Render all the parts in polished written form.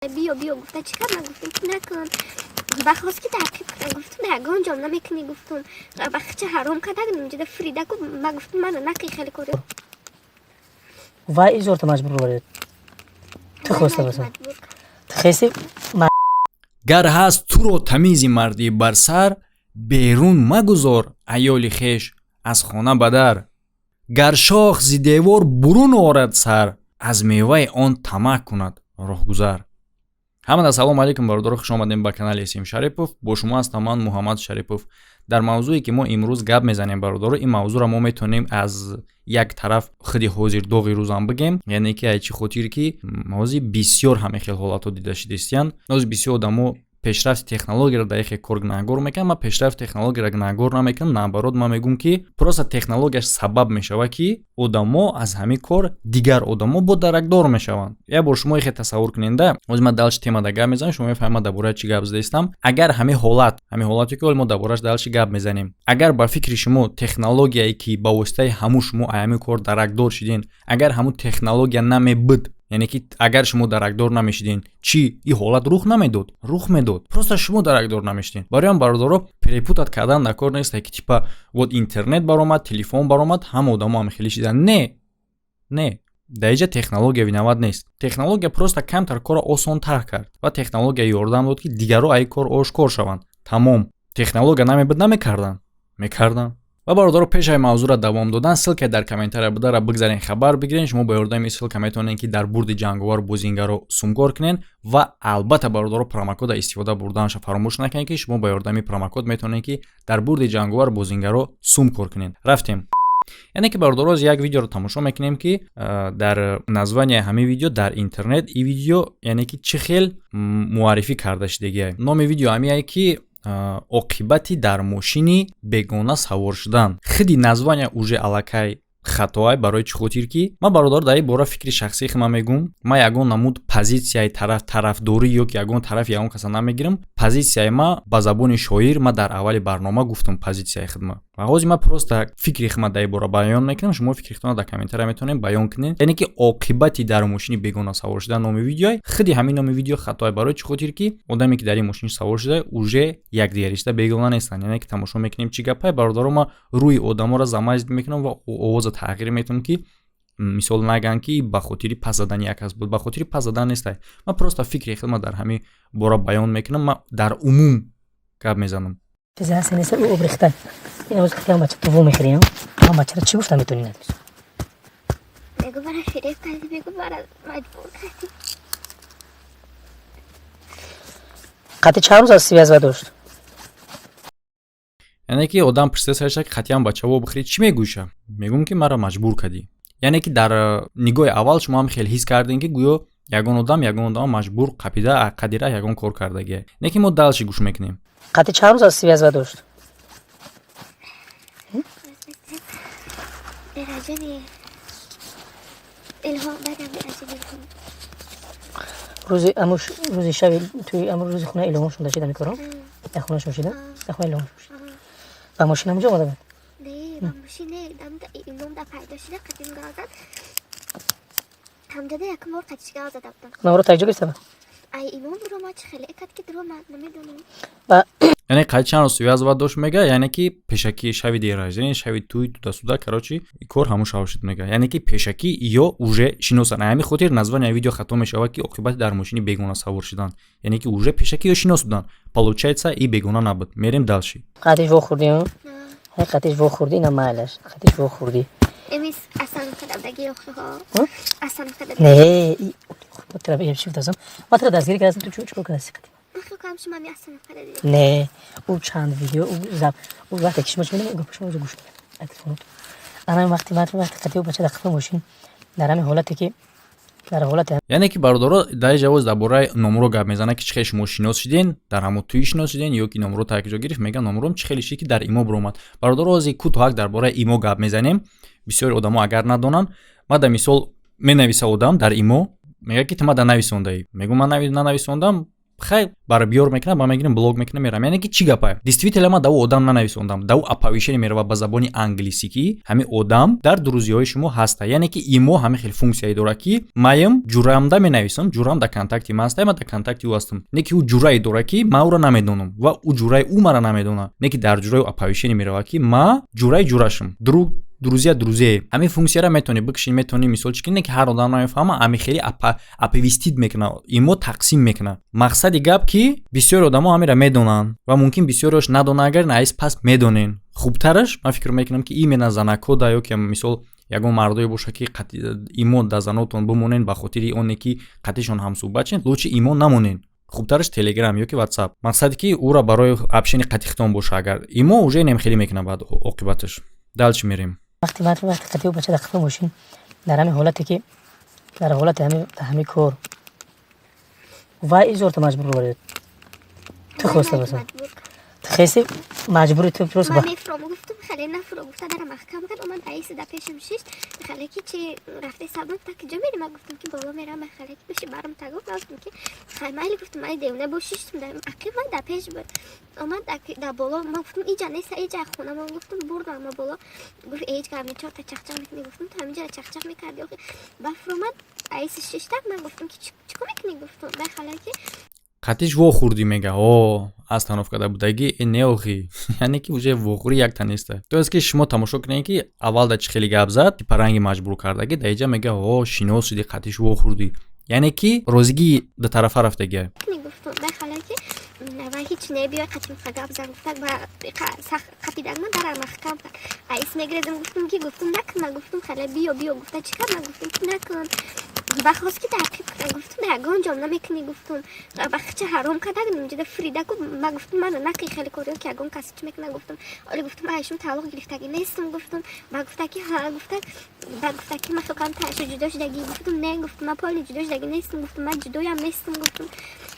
Биё, биё гуфта, чӣ кар? Ман гуфтам, ки накун. Ба хост, ки таъқиб кунам. Гуфтам, ягон ҷом намекунӣ, гуфтум. Ба хича ҳаром карда, инҷода фрида ку. Ман гуфтам, мана накӣ хеле кори. Вай изорта маҷбур баред, ту хоста баса, ту хеси. Гар ҳаст туро тамизи мардӣ бар сар, берун магузор аёли хеш аз хона ба дар. Гар шох зи девор бурун орад сар, аз меваи он тамаъ кунад роҳгузар. Ҳамада салому алайкум, бародаро, хуш омадем ба канали Эсим Шарипов. Бо шумо ҳастам ман, Муҳаммад Шарипов. Дар мавзӯе, ки мо имрӯз гап мезанем, бародаро, ин мавзӯъро мо метавонем аз як тараф худи ҳозир доғи рӯзам бигем, яъне ки ай чӣ хотир ки ҳозир бисёр ҳамин хел ҳолатҳо дида шудистиянд. Ҳозир бисёр одамо пешрафти технологияро дар яхе кор гунаҳгор мекунам. Ман пешрафти технологияро гунаҳгор намекунам, наоборот, ман мегӯм, ки просто технологияш сабаб мешавад, ки одамо аз ҳамин кор, дигар одамо бо даракдор мешаванд. Як бор шумо ихе тасаввур куненда, ҳозир ман дальше темада гап мезанам, шумо мефаҳмед ман дар бораи чӣ гап задаистам. Агар ҳамин ҳолат, ҳамин ҳолате, ки ҳоли мо дар борааш дальше гап мезанем, агар ба фикри шумо технологияе, ки ба воситаи ҳамун шумо аз ҳамин кор даракдор шиден, агар ҳамун технология намебуд, яъне ки агар шумо даракдор намешиден, чӣ, ин ҳолат рух намедод? Рух медод, просто шумо даракдор намешиден. Барои ҳам, бародаро, перепутать кардан дар кор нест, ки типа вот интернет баромад, телефон баромад, ҳама одамо ҳам хеле шидан. Не, не, дар инҷа технология виноват нест. Технология просто камтар корро осонтар кард ва технология ёрдам дод, ки дигарро аз ин кор ошкор шаванд. Тамом. Технология намебуд, намекарданд? Мекарданд. Ва, бародаро, пеш аз мавзӯъро давом додан, ссылка дар комментария будара бигзарен, хабар бигирен. Шумо бо ёрдами ссылка метавонед, ки дар бурди ҷанговар бозингаро сумкор кунед. Ва албатта, бародаро, промокода истифода бурданша фаромӯш накунед, ки шумо бо ёрдами промокод метавонед, ки дар бурди ҷанговар бозингаро сумкор кунед. Рафтем. Яъне ки, бародаро, як видеоро тамошо мекунем, ки дар названия ҳамин видео дар интернет ин видео, яъне ки чӣ хел муаррифӣ карда шудагия. Номи видео ҳамиае, ки «Оқибати дар мошини бегона савор шудан». Худи названия уже аллакай хатоай. Барои чӣ хотир ки ман, бародар, дар ин бора фикри шахсии худам мегӯм. Ман ягон намуд позитсияи тарафдорӣ ё ки ягон тарафи ягон каса намегирам. Позитсияи ма ба забони шоир, ман дар аввали барнома гуфтам позитсияи худма ва ҳозир ман просто фикри худма дар ин бора баён мекунам. Шумо фикри худтонро дар комментария метавонед баён кунед. Яъне ки «Оқибати дар мошини бегона савор шудан» номи видеои. Худи ҳамин номи видео хатоай. Барои чӣ хотир ки одаме, ки дар ин мошин савор шуда, уже якдигариста бегона нестанд. Яъне ки тамошо мекунем, чӣ гапае, бародаро. Ман рӯи одаморо замазид мекунам ва овоза тағйир метавонам, ки мисол нагӯянд, ки ба хотири пас задани як кас буд. Ба хотири пас задан нестай. Ман просто фикри худма дар ҳамин бора баён мекунам. Ман дар умум гап мезанам. Чизе ҳаст, нест, ӯ обрехта. Ин ҳоз хеле бача ту во мехӯри, ҳам бачара чӣ гуфта метавонӣ надис? Мегу, бара фиреб кардӣ, мегу, бара маҷбур кардӣ. Қати чанд рӯз аз связь дошт? Яъне ки одам пурсида сариша, ки қатъиян бача во бихӯри, чӣ мегӯйша? Мегӯм, ки маро маҷбур кардӣ. Яъне ки дар нигоҳи аввал шумо ҳам хеле ҳис кардем, ки гӯё ягон одам ягон одама маҷбур қапида, қадира ягон кор кардагия. Не ки мо дальше гӯш мекунем. Қати чанд рӯз аз связь дошт? Дераҷани Илҳом, баъдам дераҷани Илҳом. Рӯзи амуш, рӯзи шаби туи аму рӯзи хонаи Илҳом шуда шида мекорам, дар хонашон шида, дар хонаи Илҳом шуда, ба мошин ҳамҷо омада буд? Не, ба мошин не, имом да пайдо шида, қадим гап зад. Ҳамҷода якум бор қатиш гап зада будам. Номро таҷо гирифта буд? Ай имом буромад, чӣ хеле кад, ки дуромад, намедонам. Яъне қайд чанд рӯз связь дошт, мега. Яъне ки пешакӣ шави день рождения, шави туй, туда-сюда, короче, кор ҳамун шав шуд, мега. Яъне ки пешакӣ ё уже шиносанд. Ҳамин хотир названия видео хато мешавад, ки «Оқибати дар мошини бегона савор шудан». Яъне ки уже пешакӣ ё шинос буданд, получается, и бегона набуд. Мерем дальше. Қатиш вохӯрдӣ? Қатиш вохӯрдӣ, ина майлаш, қатиш вохӯрдӣ. Эмис асановка даги охиҳо. Асановка. Не, чӣ гуфтасам? Ма тра дастгирӣ кардам, ту чӣ кор кардасти қати? Не, ӯ чанд видео, ӯ заб, ӯ вақте ки шумо чӣ медонед, гапа шумо гӯш мекунед телефонот. Ана вақти вақти қати ӯ бача дар қафои мошин, дар ҳамин ҳолате ки дар ҳолате. Яъне ки, бародаро, дар ҷавоз дар бораи номро гап мезанад, ки чӣ хел шумо шинос шиден, дар ҳамон тӯи шинос шиден ё ки номро так ҷо гирифт. Мега, номром чӣ хеле шид, ки дар имо биромад. Бародаро, ҳозир кӯтоҳак дар бораи имо гап мезанем. Бисёри одамо агар надонанд, ма дар мисол менависа одам дар имо, мега, ки ту ма да нависондаӣ. Мегӯм, ман нанависондам. Хай, бара биёр мекунам, ба мегирам, блок мекунам, мерам. Яъне ки чӣ гапа? Действительно, ман да ӯ одам нанависондам. Да ӯ оповещение мерава ба забони англисӣ, ки ҳамин одам дар друзья ҳои шумо ҳаста. Яъне ки имо ҳамин хел функсияе дорад, ки маям ҷурамда менависам, ҷурам дар контакти ман аста, ман дар контакти ӯ ҳастам. Не ки ӯ ҷурае дорад, ки ман ӯро намедонам ва ӯ ҷураи ӯ мара намедонад, не ки дар ҷураи ӯ оповещение меравад, ки ма ҷураи ҷурашам, друг друзья друзей. Ҳамин функсияро метавонӣ бикушӣ, метавонӣ, мисол, чӣ кунӣ, ки ҳар одам намефаҳма. Ҳамин хеле оповестить мекуна имо, тақсим мекуна. Мақсади гап, ки бисёри одамо ҳаминро медонанд ва мумкин бисёриош надонанд. Агар наис пас медонен, хубтараш, ман фикр мекунам, ки именно занакода ё ки, мисол, ягон мардое боша, ки имо да занотон бимонен, ба хотири оне ки қатишон ҳамсӯҳбат шен, лучше имо намонен, хубтараш Телеграм ё ки Ватсап. Мақсаде ки ӯра барои общение қатихтон боша. Агар имо уже нем хеле мекунад, баъд оқибаташ. Дальше мерем. Вақти қатиу бача дар қафо мошин, дар ҳамин ҳолате ки дар ҳолати ҳамин кор вай изорта маҷбур баред, ту хоста баса, ту хеси маҷбури ту просто. Ман мефуром, гуфтум, хеле нафуро, гуфта, дара маҳкам кард, омад, аиси да пешам шишт. Хеле ки чи рафте сабун, так ҷо мери? Ман гуфтум, ки боло мерам. Хеле ки биши барам та, гуфт. Гуфтум, ки хай, майли, гуфтум, май девона бо шиштум дар ақиб, ман дар пеш буд. Омад дар боло, ман гуфтум, иҷа неста, иҷа хона. Ман гуфтум, бурдам ма боло. Гуфт, ҳеҷ гап не, чорта чахчах мекунӣ. Гуфтум, ту ҳаминҷара чахчах мекарди охи. Ба фуромад, аиси шиштак. Ман гуфтум, ки чӣ кор мекунӣ? Гуфтум, бай хеле ки Қатиш вохӯрдӣ, мега, о остановка да будагӣ э не охи, яъне ки уже вохӯрӣ якта неста. То есть ки шумо тамошо кунед, ки аввал да чӣ хеле гап зад, типа ранги маҷбур кардагӣ, да иҷа мега, о шинос шудӣ, қатиш вохӯрдӣ, яъне ки розигӣ да тарафа рафтагия. Гуфтум, бай хеле ки вай ҳеч не, биёй қатим гап зан, гуфтак. Ба қапидан ман дара маҳкам кард. Аис мегирезам, гуфтум, ки гуфтум, накун. Ман гуфтум, хеле биё, биё, гуфта, чӣ кард? Ман гуфтум, ки накун. Ба хост, ки таъқиб кунам. Гуфтум, ягон ҷом намекунӣ. Гуфтум, ба хича ҳаром карда инҷода фрида ку. Ман гуфтум, мана накӣ хеле кориё, ки ягон кас чӣ мекуна. Гуфтум, оли, гуфтум, айшум тааллуқ гирифтагӣ нестум. Гуфтум, ба гуфта, ки ҳа, гуфта. Ба гуфта, ки ман хелкам ташу ҷудо шудагӣ. Гуфтум, не, гуфтум, ман полный ҷудо шудагӣ нестум. Гуфтум, ман ҷудоям нестум. Гуфтум,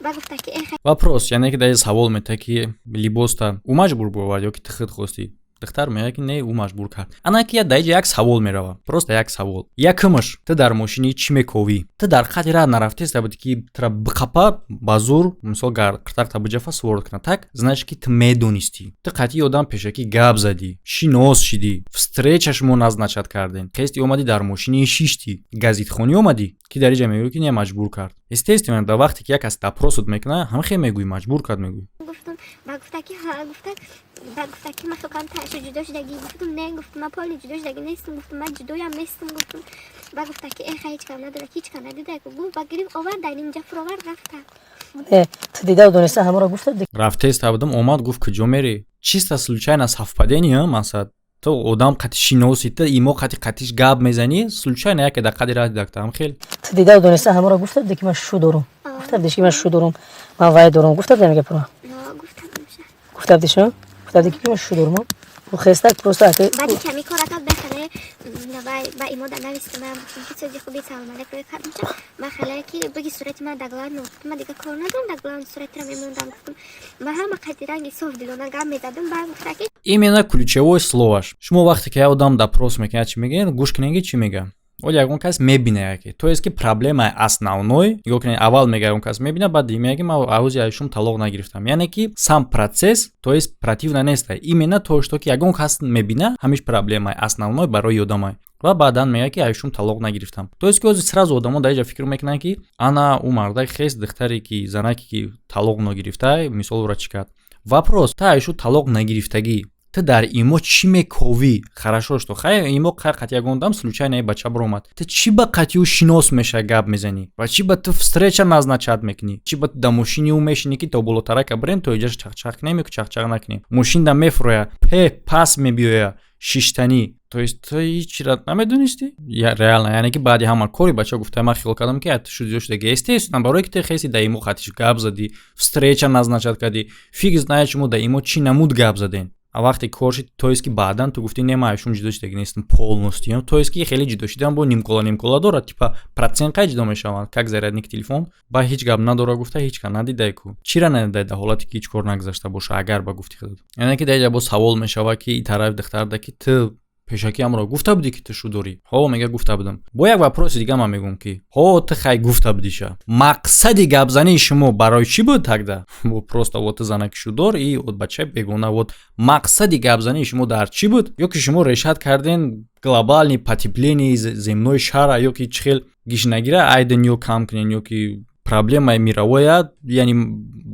ба гуфта, ки э. Вопрос, яъне ки дар савол мета, ки либоста ӯ маҷбур бовард ё ки ту худ хостӣ? Духтар мегӯяд, ки не, ӯ маҷбур кард. Ана ки дар иҷа як савол мерава, просто як савол. Якумаш, ту дар мошини чӣ мековӣ? Ту дар хати рад нарафтеста буди, ки тура биқапа ба зур, мисол, гар қиртақта биҷафа суворд кунад. Так значит, ки ту медонистӣ, ту қатъи одам пешакӣ гап задӣ, шинос шидӣ, встреча шумо назначать кардем, хести омадӣ, дар мошини шиштӣ, газитхонӣ омадӣ, ки дар иҷа мегӯӣ, ки не, маҷбур кард. Естественно, дар вақте ки як кас допрос ут мекунад, ҳам хел мегӯӣ, маҷбур кард мегӯӣ. Гуфтум, ба гуфта, ки ҳа, гуфта. Ба гуфта, ки ман хелкам ташу ҷудо шудагӣ. Гуфтум, не, гуфтум, ман полный ҷудо шудагӣ нестум. Гуфтум, ман ҷудоям нестум. Гуфтум, ба гуфта, ки э ҳеҷ кам надора, ҳеҷ кам надида. Гуфт, ба гирифт, овард, дар инҷа фуровард, рафта. Не, ту дида дониста ҳамаро гуфта. Рафтеста будам, омад, гуфт, куҷо мерӣ? Чисто случайно совпадение. Масалан, ту одам қати шиноси, ту имо қати қатиш гап мезанӣ, случайно яке дар қади раҳ дидактам хел. Ту дида дониста ҳамаро гуфта буди, ки ман шу дорум? Гуфта будиш, ки ман шу дорум, ман вай дорум? Гуфта будам гапро? Гуфта будиш, гуфта буди, ки ман шу дорум? Хестак просто. Баъди ками кора кард, бехале вай ба имо да навистам. Ман гуфтам, ки сӯзи хуби салом алейк рӯй кард меша. Ма хале ки биги сурати ман даглан. Гуфтум, ман дига кор надорам, даглан суратро мемондам. Гуфтум, ма ҳама қади ранги соф дилона гап мезадам. Ба гуфта, ки Именно ключевое слово ш. Шумо вақте ки як одам допрос мекунад, чӣ мегӯяд, гӯш кунед, ки чӣ мегӯяд. Оли ягон кас мебина яке, то есть ки проблемаи основной нигоҳ кунед. Аввал мега, ягон кас мебина, баъд мега, ки ман авози айшум талоқ нагирифтам. Яъне ки сам процесс, то есть противно неста, именно то, что ки ягон кас мебина, ҳамиш проблемаи основной барои одамай. Ва баъдан мега, ки айшум талоқ нагирифтам. То есть ки ҳозир сразу одамо дар иҷа фикр мекунанд, ки ана ӯ мардак хест, духтаре ки, занаке ки талоқ ногирифта, мисол, ӯра чӣ кард? Вопрос: та айшу талоқ нагирифтагӣ, ту дар имо чӣ мековӣ? Хорошо, что хай имо қат ягон дам случайно бача биромад, ту чӣ ба қатъи ӯ шинос меша, гап мезанӣ ва чӣ ба ту встреча назначать мекунӣ? Чӣ ба ту да мошини ӯ мешинӣ, ки то болотарака бирем, то иҷаш чахчах кунем ё чахчах накунем? Мошин да мефуроя, пе пас мебиёя, шиштанӣ. То есть ту ҳечира намедонистӣ реально. Яъне ки баъди ҳама кори бача гуфта, ман хиёл кардам, ки шуд шудаги. Естественно, барое ки ту хеси, да имо қатиш гап задӣ, встреча назначать кардӣ, фиг знает, шумо да имо чӣ намуд гап заден. А вақте кор шид, то есть ки баъдан ту гуфтӣ, не, ман айшум ҷудо шудаги нестам полностью. То есть ки хеле ҷудо шидан бо нимкола нимкола дорад, типа процент қай ҷудо мешаванд, как зарядник телефон. Ба ҳеҷ гап надора, гуфта, ҳеҷ ка надидай ку, чира надидай, дар ҳолате ки ҳеҷ кор нагузашта боша, агар ба гуфти худат. Яъне ки дар иҷа боз савол мешавад, ки и тарафи духтарда, ки ту Пешакӣ ҳамро гуфта будӣ, ки ту шу дорӣ? Ҳо, мега, гуфта будам. Бо як вопроси дига ман мегӯм, ки ҳо, ту хай гуфта будиша, мақсади гапзании шумо барои чӣ буд тогда? Просто вот ту занаки шудор и вот бачаи бегона, вот мақсади гапзании шумо дар чӣ буд? Ё ки шумо решать карден глобальный потепление земной шара, ё ки чӣ хел гишнагира ай дунё кам кунен, ё ки проблемаи мировая, яъне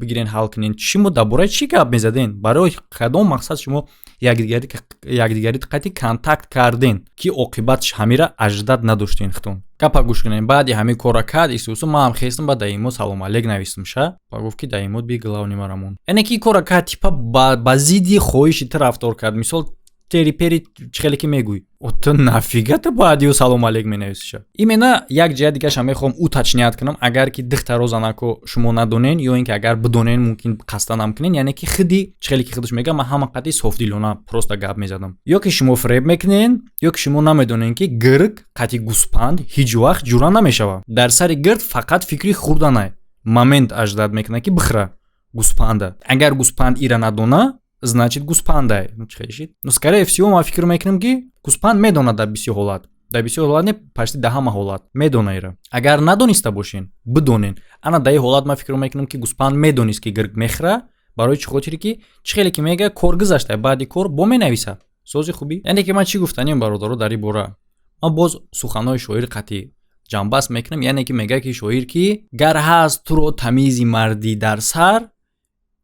бигирен, ҳал кунен? Шумо дар бораи чӣ гап мезаден? Барои кадом мақсад шумо якдигари қати контакт карден, ки оқибатш ҳамира аждад надоштен хитон? Гапа гӯш кунем. Баъди ҳамин кора кард исусу, ман ҳам хестам, ба даимо салом алейк навистам ша, ба гуфт, ки даимот би главный марамон, яъне ки кора кард, типа ба зидди хоҳиши ту рафтор кард. Мисол, тери пери чӣ хеле ки мегӯй, ту нафига ту баъди ӯ салом алейк менависиша? Именно як ҷиҳат дигаша мехоҳам уточнять кунам. Агар ки духтаро, занако, шумо надонен ё ин ки агар бидонен, мумкин қасдан ҳам кунен, яъне ки хиди чӣ хеле ки худаш мега, ман ҳама қадри софдилона просто гап мезадам. Ё ки шумо фиреб мекунен, ё ки шумо намедонен, ки гирг қати гӯспанд ҳеҷ вақт ҷура намешавад. Дар сари гирд фақат фикри хӯрданай, момент аждад мекунад, ки бихӯра гӯспанда. Агар гӯспанд ира надона, значит, гӯспандай чхешид. Но, скорее всего, ман фикр мекунам, ки гӯспанд медонад. Дар бисёр ҳолат, дар бисёр ҳолат не, почти дар ҳама ҳолат медона ира. Агар надониста бошен, бидонен. Ана дар ин ҳолат ман фикр мекунам, ки гӯспанд медонист, ки гирг мехӯра. Барои чӣ хотире ки чӣ хеле ки мега, кор гузашта, баъди кор бо менависа сози хубӣ. Яъне ки ман чӣ гуфтанем, бародаро, дар ин бора? Ман боз суханҳои шоир қатъӣ ҷамъбаст мекунам. Яъне ки мега, ки шоир, ки гар ҳаст туро тамизи мардӣ дар сар,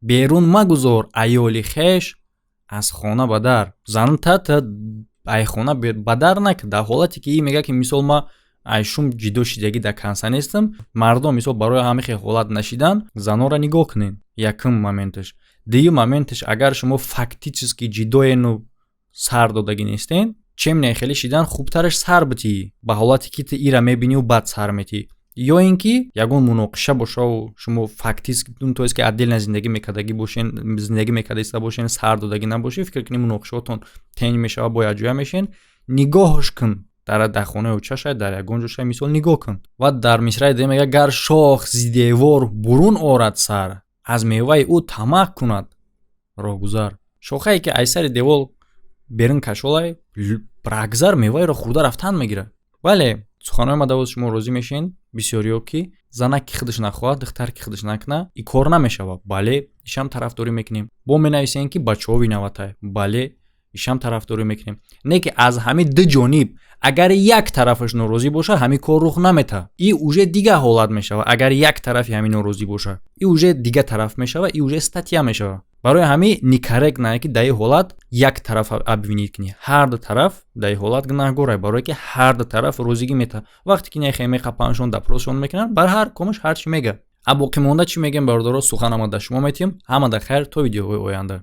берун магузор аёли хеш аз хона ба дар. Занта та ай хона ба дар накун. Дар ҳолате ки и мега, ки мисол, ма ай шум ҷидо шидагӣ дар канса нестам. Мардон, мисол, барои ҳамин хел ҳолат нашидан занонро нигоҳ кунен. Якум моменташ. Дуюм моменташ, агар шумо фактически ҷидоену сар додагӣ нестен, чем не хеле шидан, хубтараш сар битӣ, ба ҳолате ки ту ира мебинию баъд сар метӣ. Ё ин ки ягон муноқиша бошаву шумо фактически, то есть ки отдельно зиндагӣ мекардагӣ бошен, зиндагӣ мекардаиста бошен, сар додагӣ набошед, фикр кунед, муноқишаотон тенҷ мешава, бо якҷоя мешен. Нигоҳш кун, дар хонаи очашай, дар ягон ҷошай, мисол, нигоҳ кун. Ва дар мисраи дуюм мега: гар шох зи девор бурун орад сар, аз меваи ӯ тамаъ кунад роҳгузар. Шохае ки аз сари девол берун кашолай, рагзар меваеро хӯрда рафтан мегирад. Бале, суханҳои ма давоз шумо розӣ мешен. Бисёриё, ки занак ки худаш нахоҳад, духтар ки худаш накуна, и кор намешавад. Бале, ишам тарафдорӣ мекунем. Бо менависем, ки бачаҳо виноватай. Бале, ишам тарафдорӣ мекунем. Не ки аз ҳамин ду ҷониб агар як тарафаш норозӣ боша, ҳамин кор рух наметавад. И уже дигар ҳолат мешавад. Агар як тарафи ҳамин норозӣ боша, и уже дигар тараф мешавад, и уже статья мешавад. Барои ҳамин некорректно, ки дар ин ҳолат як тараф обвинить кунӣ. Ҳар ду тараф дар ин ҳолат гунаҳгорай, барое ки ҳар ду тараф розигӣ метавад. Вақте ки нехе меқапаншон, допросшон мекунанд, бар ҳар комаш ҳар чӣ мега. А боқимонда чӣ мегем, бародаро? Сухан ама дар шумо метиҳем. Ҳама дар хайр, то видеоҳои оянда.